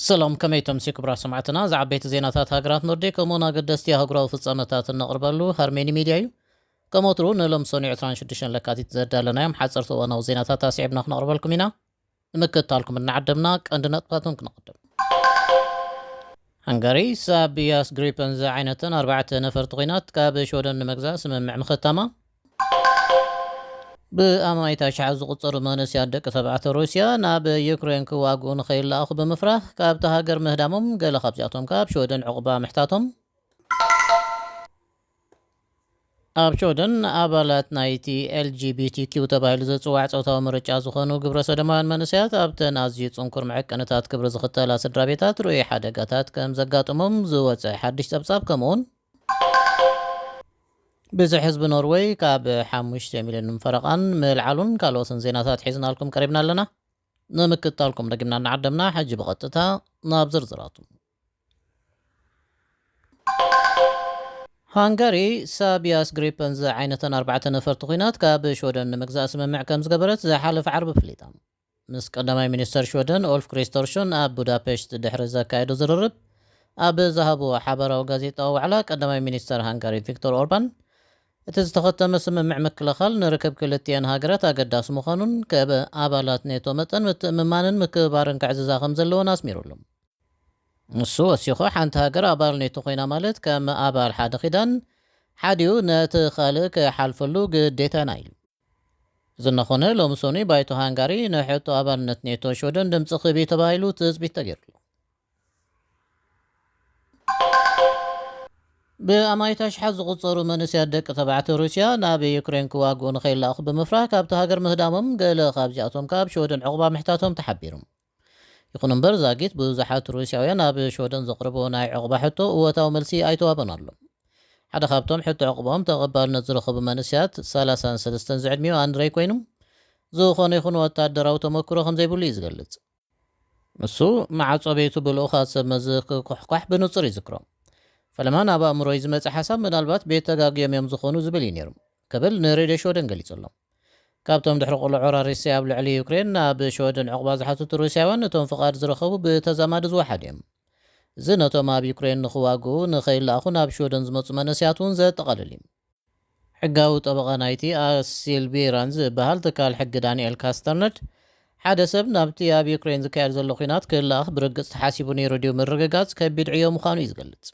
ሰላም፣ ከመይ ተምሲ ክቡራት ሰማዕትና? ዝዓበይቲ ዜናታት ሃገራት ኖርዲክ ከምኡውን ኣገደስቲ ኣህጉራዊ ፍጻመታት እነቕርበሉ ሃርሜኒ ሚድያ እዩ። ከም ወትሩ ንሎም ሰኑይ ዕስራን ሽዱሽተን ለካቲት ዘዳለናዮም ሓጸርቲ እዋናዊ ዜናታት ኣስዒብና ክነቕርበልኩም ኢና። ንምክትታልኩም እናዓደምና ቀንዲ ነጥብታቶም ክነቐድም። ሃንጋሪ ሳቢያስ ግሪፐን ዝዓይነተን ኣርባዕተ ነፈርቲ ኲናት ካብ ሽወደን ንምግዛእ ስምምዕ ምኽታማ። ብኣማኢት ኣሽሓት ዝቑጸሩ መንእሰያት ደቂ ተባዕትዮ ሩስያ ናብ ዩክሬን ክዋግኡ ንኸይለኣኹ ብምፍራህ ካብቲ ሃገር ምህዳሞም፣ ገለ ካብዚኣቶም ካብ ሽወደን ዕቑባ ምሕታቶም። ኣብ ሽወደን ኣባላት ናይቲ ኤል ጂ ቢ ቲ ኪው ተባሂሉ ዝጽዋዕ ጾታዊ ምርጫ ዝኾኑ ግብረ ሰዶማውያን መንእሰያት ኣብተን ኣዝዩ ጽንኩር መዐቀንታት ክብሪ ዝኽተላ ስድራ ቤታት ርኡይ ሓደጋታት ከም ዘጋጥሞም ዝወጸ ሓድሽ ጸብጻብ፣ ከምኡውን ብዝሒ ህዝቢ ኖርወይ ካብ ሓሙሽተ ሚልዮን ፈረቓን ምልዓሉን ካልኦትን ዜናታት ሒዝናልኩም ቀሪብና ኣለና። ንምክትታልኩም ደጊምና እናዓደምና፣ ሕጂ ብቐጥታ ናብ ዝርዝራቱ። ሃንጋሪ ሳቢያስ ግሪፐን ዝዓይነተን ኣርባዕተ ነፈርቲ ኲናት ካብ ሽወደን ንምግዛእ ስምምዕ ከም ዝገበረት ዝሓለፈ ዓርቢ ኣፍሊጣ። ምስ ቀዳማይ ሚኒስተር ሽወደን ኦልፍ ክሪስተርሾን ኣብ ቡዳፔሽት ድሕሪ ዘካየዶ ዝርርብ ኣብ ዝሃብዎ ሓባራዊ ጋዜጣዊ ዋዕላ፣ ቀዳማይ ሚኒስተር ሃንጋሪ ቪክቶር ኦርባን፣ እቲ ዝተኸተመ ስምምዕ ምክልኻል ንርክብ ክልቲኤን ሃገራት ኣገዳሲ ምዃኑን፣ ከብ ኣባላት ኔቶ መጠን ምትእምማንን ምክብባርን ክዕዝዛ ከም ዘለዎን ኣስሚሩሉ። ንሱ ወሲኹ፣ ሓንቲ ሃገር ኣባል ኔቶ ኮይና ማለት ከም ኣባል ሓደ ኪዳን ሓዲኡ ነቲ ካልእ ክሓልፈሉ ግዴታና ኢሉ። እዚ እናኾነ፣ ሎሚ ሰኑይ ባይቶ ሃንጋሪ ንሕቶ ኣባልነት ኔቶ ሽወደን ድምፂ ክህብ እዩ ተባሂሉ ትፅቢት ተገይሩሉ። ብኣማኢት ኣሽሓት ዝቑጸሩ መንእሰያት ደቂ ተባዕትዮ ሩስያ ናብ ዩክሬን ክዋግኡ ንኸይለኣኹ ብምፍራህ ካብቲ ሃገር ምህዳሞም፣ ገለ ካብዚኣቶም ካብ ሽወደን ዕቑባ ምሕታቶም ተሓቢሩ። ይኹን እምበር፣ ዛጊት ብዙሓት ሩስያውያን ኣብ ሽወደን ዘቕርብዎ ናይ ዕቑባ ሕቶ እወታዊ መልሲ ኣይተዋህቦን ኣሎ። ሓደ ካብቶም ሕቶ ዕቑባኦም ተቐባልነት ዝረኸቡ መንእሰያት ሰላሳን ሰለስተን ዝዕድሚኡ ኣንድሬይ ኮይኑ፣ ዝኾነ ይኹን ወታደራዊ ተመክሮ ከም ዘይብሉ እዩ ዝገልጽ። ንሱ፣ ማዕጾ ቤቱ ብልኡኻት ሰብ መዚ ክኩሕኳሕ ብንጹር ይዝክሮ። ፈለማ ናብ ኣእምሮይ ዝመጸ ሓሳብ፣ ምናልባት ቤት ተጋግዮም እዮም ዝኾኑ ዝብል እዩ ነይሩ፣ ክብል ንሬድዮ ሽወደን ገሊጹ ኣሎ። ካብቶም ድሕሪ ቆልዑ ሩስያ ኣብ ልዕሊ ዩክሬን ናብ ሽወደን ዕቑባ ዝሓተቱ ሩስያውያን፣ እቶም ፍቓድ ዝረኸቡ ብተዛማዲ ዝወሓዱ እዮም። እዚ ነቶም ኣብ ዩክሬን ንኽዋግኡ ንኸይለኣኹ ናብ ሽወደን ዝመጹ መንእሰያት እውን ዘጠቓልል እዩ። ሕጋዊ ጠበቓ ናይቲ ኣሲልቢራን ዝበሃል ትካል ሕጊ ዳንኤል ካስተርነድ፣ ሓደ ሰብ ናብቲ ኣብ ዩክሬን ዝካየድ ዘሎ ኲናት ክለኣኽ ብርግጽ ተሓሲቡ ነይሩ ድዩ ምርግጋጽ ከቢድ ዕዮ ምዃኑ እዩ ዝገልጽ።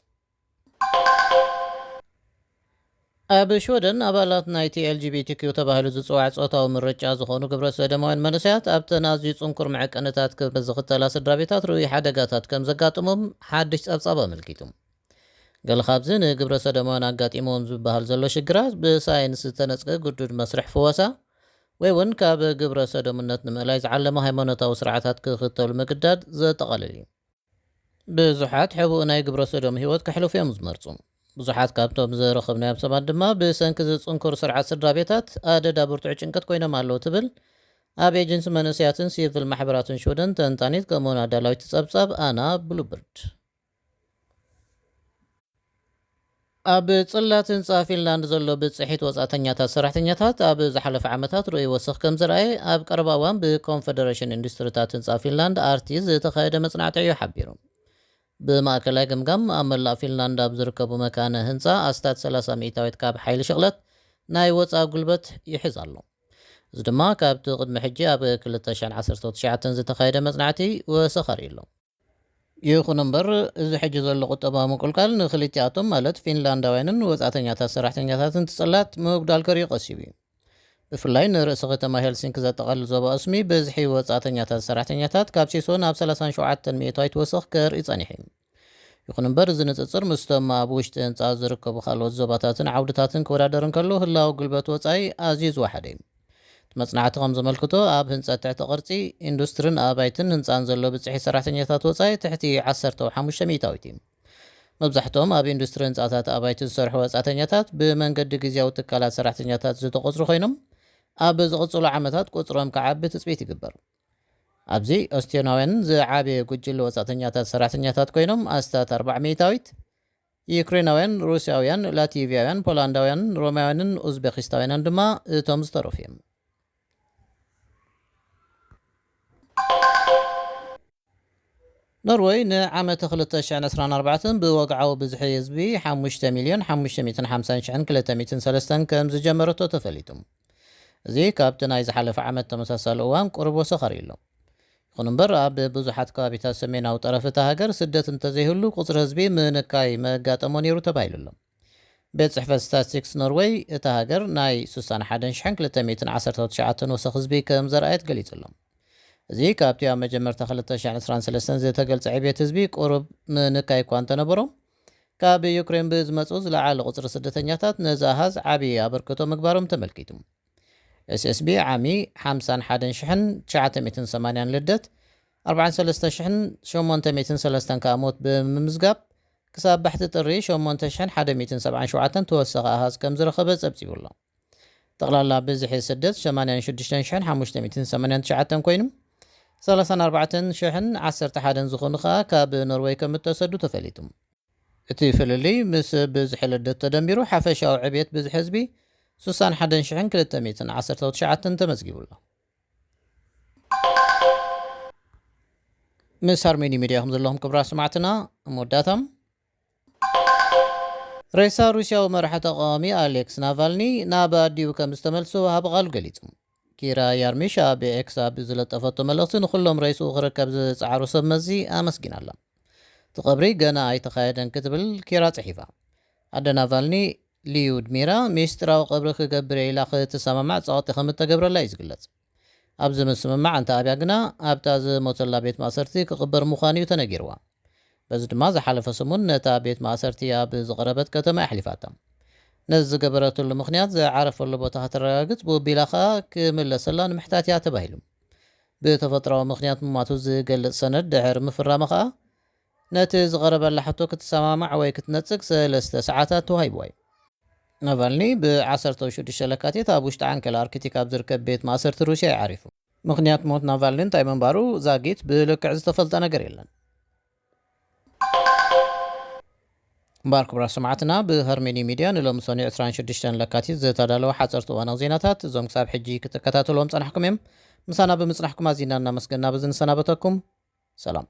ኣብ ሽወደን ኣባላት ናይቲ ኤል ጂ ቢ ቲ ኪው ተባሂሉ ዝጽዋዕ ጾታዊ ምርጫ ዝኾኑ ግብረ ሰዶማውያን መንእሰያት ኣብተን ኣዝዩ ጽንኩር መዐቀንታት ክብሪ ዝኽተላ ስድራ ቤታት ርኡይ ሓደጋታት ከም ዘጋጥሞም ሓድሽ ጸብጻብ ኣመልኪቱ። ገለ ካብዚ ንግብረ ሰዶማውያን ኣጋጢሞም ዝበሃል ዘሎ ሽግራት ብሳይንስ ዝተነጽገ ግዱድ መስርሕ ፍወሳ ወይ እውን ካብ ግብረ ሰዶምነት ንምእላይ ዝዓለመ ሃይማኖታዊ ስርዓታት ክኽተሉ ምግዳድ ዘጠቓልል እዩ። ብዙሓት ሕቡእ ናይ ግብረ ሰዶም ህይወት ከሕልፉ እዮም ዝመርጹ። ብዙሓት ካብቶም ዝረኸብናዮም ሰባት ድማ ብሰንኪ ዝጽንኩር ስርዓት ስድራ ቤታት ኣደዳ ብርቱዕ ጭንቀት ኮይኖም ኣለዉ፣ ትብል ኣብ ኤጀንሲ መንእሰያትን ሲቪል ማሕበራትን ሽወደን ተንታኒት ከምኡውን ኣዳላዊት ጸብጻብ ኣና ብሉብርድ። ኣብ ጽላት ህንጻ ፊንላንድ ዘሎ ብጽሒት ወጻእተኛታት ሰራሕተኛታት ኣብ ዝሓለፈ ዓመታት ርኡይ ወሰኽ ከም ዝረኣየ ኣብ ቀረባ እዋን ብኮንፈደሬሽን ኢንዱስትሪታት ህንጻ ፊንላንድ ኣርቲ ዝተኻየደ መጽናዕቲ እዩ ሓቢሩ። ብማእከላይ ግምጋም ኣብ መላእ ፊንላንድ ኣብ ዝርከቡ መካነ ህንጻ ኣስታት ሰላሳ ሚእታዊት ካብ ሓይሊ ሽቕለት ናይ ወጻኢ ጉልበት ይሕዝ ኣሎ። እዚ ድማ ካብቲ ቅድሚ ሕጂ ኣብ ክልተ ሽሕን ዓሰርተ ትሽዓተን ዝተኻየደ መጽናዕቲ ወሰኽ ኣርእዩ ኣሎ። ይኹን እምበር፣ እዚ ሕጂ ዘሎ ቁጠባዊ ምቁልቃል ንክልቲኣቶም፣ ማለት ፊንላንዳውያንን ወጻእተኛታት ሰራሕተኛታትን ጽላት ምጉዳል ከርእዩ ቀሲቡ እዩ። ብፍላይ ንርእሲ ከተማ ሄልሲንኪ ዘጠቓልል ዞባ እስሚ፣ ብዝሒ ወጻእተኛታት ሰራሕተኛታት ካብ ሲሶ ናብ ሰላሳን ሸውዓተን ሚእታዊት ወሰኽ ከርኢ ጸኒሑ እዩ። ይኹን እምበር፣ እዚ ንጽጽር ምስቶም ኣብ ውሽጢ ህንጻ ዝርከቡ ካልኦት ዞባታትን ዓውድታትን ክወዳደር እንከሎ፣ ህላወ ጉልበት ወጻኢ ኣዝዩ ዝወሓደ እዩ። እቲ መጽናዕቲ ከም ዘመልክቶ፣ ኣብ ህንጸት ትሕቲ ቅርጺ፣ ኢንዱስትሪን ኣባይትን ህንጻን ዘሎ ብጽሒ ሰራሕተኛታት ወጻኢ ትሕቲ ዓሰርተ ሓሙሽተ ሚእታዊት እዩ። መብዛሕትኦም ኣብ ኢንዱስትሪ ህንጻታት ኣባይቲ ዝሰርሑ ወጻእተኛታት ብመንገዲ ግዝያዊ ትካላት ሰራሕተኛታት ዝተቖጽሩ ኮይኖም፣ ኣብ ዝቕጽሉ ዓመታት ቁጽሮም ክዓቢ ትጽቢት ይግበር። ኣብዚ ኦስትዮናውያን ዝዓበየ ጉጅለ ወጻእተኛታት ሰራሕተኛታት ኮይኖም፣ ኣስታት ኣርባዓ ሚእታዊት፣ ዩክሬናውያን፣ ሩስያውያን፣ ላቲቪያውያን፣ ፖላንዳውያን፣ ሮማውያንን ኡዝቤኪስታውያንን ድማ እቶም ዝተረፉ እዮም። ኖርወይ ንዓመት ክልተ ሽሕን ዕስራን ኣርባዕተን ብወግዓዊ ብዝሒ ህዝቢ ሓሙሽተ ሚልዮን ሓሙሽተ ሚእትን ሓምሳን ሽሕን ክልተ ሚእትን ሰለስተን ከም ዝጀመረቶ ተፈሊጡ። እዚ ካብቲ ናይ ዝሓለፈ ዓመት ተመሳሳሊ እዋን ቁሩብ ወሰኸር እዩ ኣሎ። ይኹን እምበር ኣብ ብዙሓት ከባቢታት ሰሜናዊ ጠረፍ እታ ሃገር ስደት እንተዘይህሉ ቁፅሪ ህዝቢ ምንካይ መጋጠሞ ነይሩ ተባሂሉ ኣሎ። ቤት ጽሕፈት ስታትስቲክስ ኖርወይ እታ ሃገር ናይ ስሳን ሓደን ሽሕን ክልተ ሚእትን ዓሰርተ ትሽዓተን ወሰኽ ህዝቢ ከም ዘርኣየት ገሊጹ ኣሎ። እዚ ካብቲ ኣብ መጀመርታ ክልተ ሽሕን ዕስራን ሰለስተን ዝተገልጸ ዕብየት ህዝቢ ቁሩብ ምንካይ እኳ እንተነበሮ፣ ካብ ዩክሬን ብዝመጹ ዝለዓለ ቁጽሪ ስደተኛታት ነዚ ኣሃዝ ዓቢ ኣበርክቶ ምግባሮም ተመልኪቱ። ኤስኤስቢ ዓሚ ሓምሳን ሓደን ሽሕን ትሽዓተ ሚእትን ሰማንያን ልደት፣ ኣርባዓን ሰለስተ ሽሕን ሸሞንተ ሚእትን ሰለስተን ከኣ ሞት ብምምዝጋብ፣ ክሳብ ባሕቲ ጥሪ ሸሞንተ ሽሕን ሓደ ሚእትን ሰብዓን ሸውዓተን ተወሳኺ ኣሃዝ ከም ዝረኸበ ጸብጺቡ ኣሎ። ጠቕላላ ብዝሒ ስደት ሸማንያን ሽዱሽተን ሽሕን ሓሙሽተ ሚእትን ሰማንያን ትሽዓተን ኮይኑ፣ ሰላሳን ኣርባዕተን ሽሕን ዓሰርተ ሓደን ዝኾኑ ከኣ ካብ ኖርወይ ከም እተሰዱ ተፈሊጡ። እቲ ፍልልይ ምስ ብዝሒ ልደት ተደሚሩ ሓፈሻዊ ዕብየት ብዝሒ ህዝቢ ስሳን ሓደን ሽሕን ክልተ ሚእትን ዓሰርተ ትሽዓተን ተመዝጊቡ ኣሎ። ምስ ሃርሜኒ ሚድያ ከም ዘለኹም ክብራት ሰማዕትና፣ መወዳእታ፣ ሬሳ ሩስያዊ መራሒ ተቃዋሚ ኣሌክስ ናቫልኒ ናብ ኣዲኡ ከም ዝተመልሱ ወሃቢ ቃሉ ገሊጹ። ኪራ ያርሚሽ ኣብ ኤክስ ኣብ ዝለጠፈቶ መልእኽቲ፣ ንኹሎም ሬስኡ ክርከብ ዝጸዓሩ ሰብ መዚ ኣመስጊና ኣላ። እቲ ቀብሪ ገና ኣይተኻየደን ክትብል ኪራ ጽሒፋ። ኣደ ናቫልኒ ሊዩድሚራ ሚስጢራዊ ቀብሪ ክገብር እየ ኢላ ክትሰማማዕ ጸቕጢ ከም እተገብረላ እዩ ዝግለጽ። ኣብዚ ምስምማዕ እንተኣብያ ግና፣ ኣብታ ዝሞተላ ቤት ማእሰርቲ ክቕበር ምዃኑ እዩ ተነጊርዋ። በዚ ድማ ዝሓለፈ ሰሙን ነታ ቤት ማእሰርቲ ኣብ ዝቐረበት ከተማ ኣሕሊፋታ። ነዚ ዝገበረትሉ ምኽንያት ዝዓረፈሉ ቦታ ከተረጋግጽ፣ ብኡቢላ ከኣ ክምለሰላ ንምሕታት እያ ተባሂሉ። ብተፈጥሮኣዊ ምኽንያት ምሟቱ ዝገልጽ ሰነድ ድሕሪ ምፍራማ ከኣ፣ ነቲ ዝቐረበላ ሕቶ ክትሰማማዕ ወይ ክትነጽግ ሰለስተ ሰዓታት ተዋሂብዋ እዩ። ናቫልኒ ብ ዓሰርተ ሽዱሽተ ለካቲት ኣብ ውሽጢ ዓንኬል ኣርክቲክ ኣብ ዝርከብ ቤት ማእሰርቲ ሩስያ እዩ ዓሪፉ። ምኽንያት ሞት ናቫልኒ እንታይ ምንባሩ ዛጊት ብልክዕ ዝተፈልጠ ነገር የለን። እምበኣር ክቡራት ሰማዕትና፣ ብሃርሜኒ ሚድያ ንሎሚ ሰኑይ ዕስራን ሽዱሽተን ለካቲት ዝተዳለወ ሓጸርቲ እዋናዊ ዜናታት፣ እዞም ክሳብ ሕጂ ክትከታተልዎም ጸናሕኩም እዮም። ምሳና ብምጽናሕኩም ኣዚና እናመስገና በዚ ንሰናበተኩም። ሰላም።